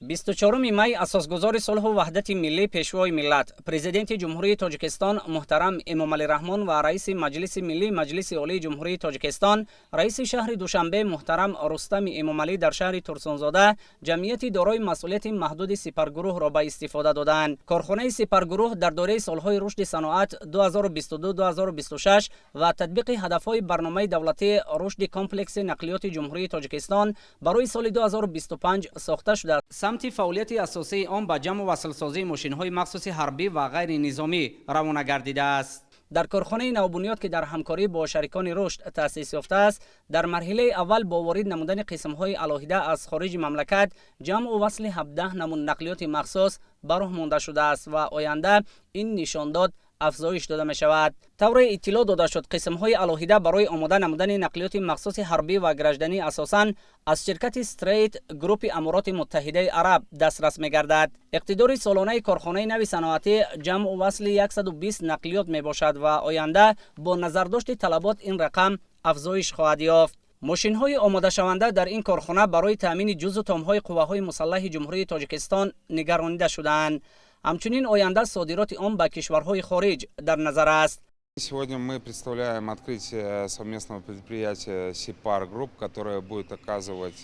24 май асосгузори сулҳу ваҳдати миллӣ, Пешвои миллат, Президенти Ҷумҳурии Тоҷикистон муҳтарам Эмомалӣ Раҳмон ва раиси Маҷлиси миллӣ Маҷлиси Олии Ҷумҳурии Тоҷикистон, раиси шаҳри Душанбе муҳтарам Рустами Эмомалӣ дар шаҳри Турсунзода ҷамъияти дорои масъулияти маҳдуди Сипаргурӯҳро ба истифода доданд. Корхонаи Сипаргурӯҳ дар доираи солҳои рушди саноат 2022-2026 ва татбиқи ҳадафҳои барномаи давлатии рушди комплекси нақлиёти Ҷумҳурии Тоҷикистон барои соли 2025 сохта шуда, самти фаъолияти асосии он ба ҷамъу васлсозии мошинҳои махсуси ҳарбӣ ва ғайринизомӣ равона гардидааст. Дар корхонаи навбунёд, ки дар ҳамкорӣ бо шарикони рушд таъсис ёфтааст, дар марҳилаи аввал бо ворид намудани қисмҳои алоҳида аз хориҷи мамлакат ҷамъу васли 17 намуд нақлиёти махсус ба роҳ монда шудааст ва оянда ин нишондод афзоиш дода мешавад. Тавре иттилоъ дода шуд, қисмҳои алоҳида барои омода намудани нақлиёти махсуси ҳарбӣ ва гражданӣ асосан аз ширкати Стрейт Группи Амороти Муттаҳидаи Араб дастрас мегардад. Иқтидори солонаи корхонаи нави саноатӣ ҷамъу васли 120 нақлиёт мебошад ва оянда бо назардошти талабот ин рақам афзоиш хоҳад ёфт. Мошинҳои омодашаванда дар ин корхона барои таъмини ҷузу томҳои қувваҳои мусаллаҳи Ҷумҳурии Тоҷикистон нигаронида шудаанд. Ҳамчунин оянда содироти он ба кишварҳои хориҷ дар назар аст. Сегодня мы представляем открытие совместного предприятия «Сипар Групп», которое будет оказывать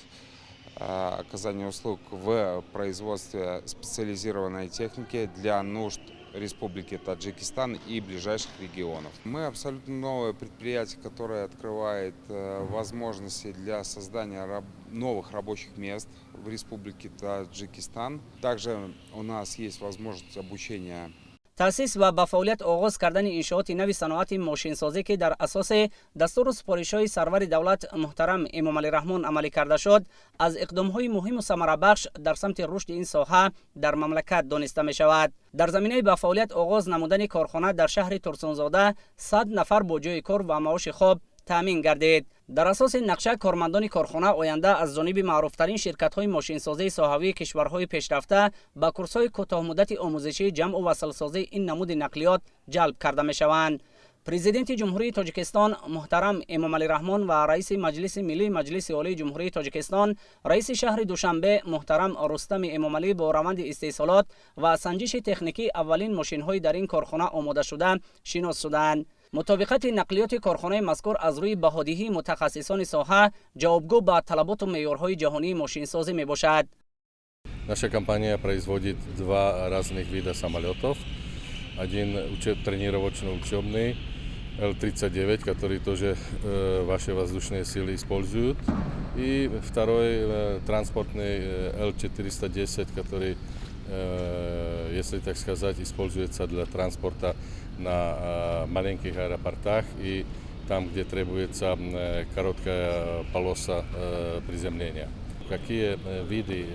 оказание услуг в производстве специализированной техники для нужд Республики Таджикистан и ближайших регионов. Мы абсолютно новое предприятие, которое открывает возможности для создания новых рабочих мест в Республике Таджикистан. Также у нас есть возможность обучения. Таъсис ва ба фаъолият оғоз кардани иншооти нави саноати мошинсозӣ, ки дар асоси дастуру супоришҳои сарвари давлат муҳтарам Эмомалӣ Раҳмон амалӣ карда шуд, аз иқдомҳои муҳиму самарабахш дар самти рушди ин соҳа дар мамлакат дониста мешавад. Дар заминаи ба фаъолият оғоз намудани корхона дар шаҳри Турсунзода 100 нафар бо ҷойи кор ва маоши хоб таъмин гардид. Дар асоси нақша кормандони корхона оянда аз ҷониби маъруфтарин ширкатҳои мошинсозии соҳавии кишварҳои пешрафта ба курсҳои кӯтоҳмуддати омӯзишии ҷамъу васлсозии ин намуди нақлиёт ҷалб карда мешаванд. Президенти Ҷумҳурии Тоҷикистон муҳтарам Эмомалӣ Раҳмон ва раиси Маҷлиси миллии Маҷлиси Олии Ҷумҳурии Тоҷикистон, раиси шаҳри Душанбе муҳтарам Рустами Эмомалӣ бо раванди истеҳсолот ва санҷиши техникии аввалин мошинҳои дар ин корхона омодашуда шинос шуданд. Мутобиқати нақлиёти корхонаи мазкур аз рӯи баҳодиҳии мутахассисони соҳа ҷавобгӯ ба талаботу меъёрҳои ҷаҳонии мошинсозӣ мебошад. Наша компания производит два разных вида самолетов. Один тренировочно-учебный Л-39, который тоже ваши воздушные силы используют. И второй транспортный Л-410, который, если так сказать, используется для транспорта на маленьких аэропортах и там, где требуется короткая полоса приземления. Какие виды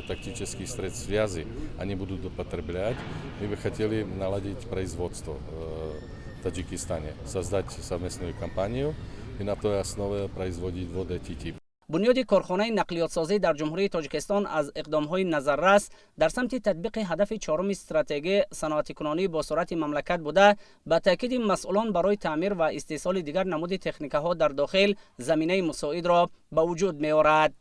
тактических средств связи они будут употреблять, мы бы хотели наладить производство в Таджикистане, создать совместную компанию и на той основе производить вот эти типы. Бунёди корхонаи нақлиётсозӣ дар Ҷумҳурии Тоҷикистон аз иқдомҳои назаррас дар самти татбиқи ҳадафи чоруми стратегия саноатикунонии босуръати мамлакат буда, ба таъкиди масъулон, барои таъмир ва истеҳсоли дигар намуди техникаҳо дар дохил заминаи мусоидро ба вуҷуд меорад.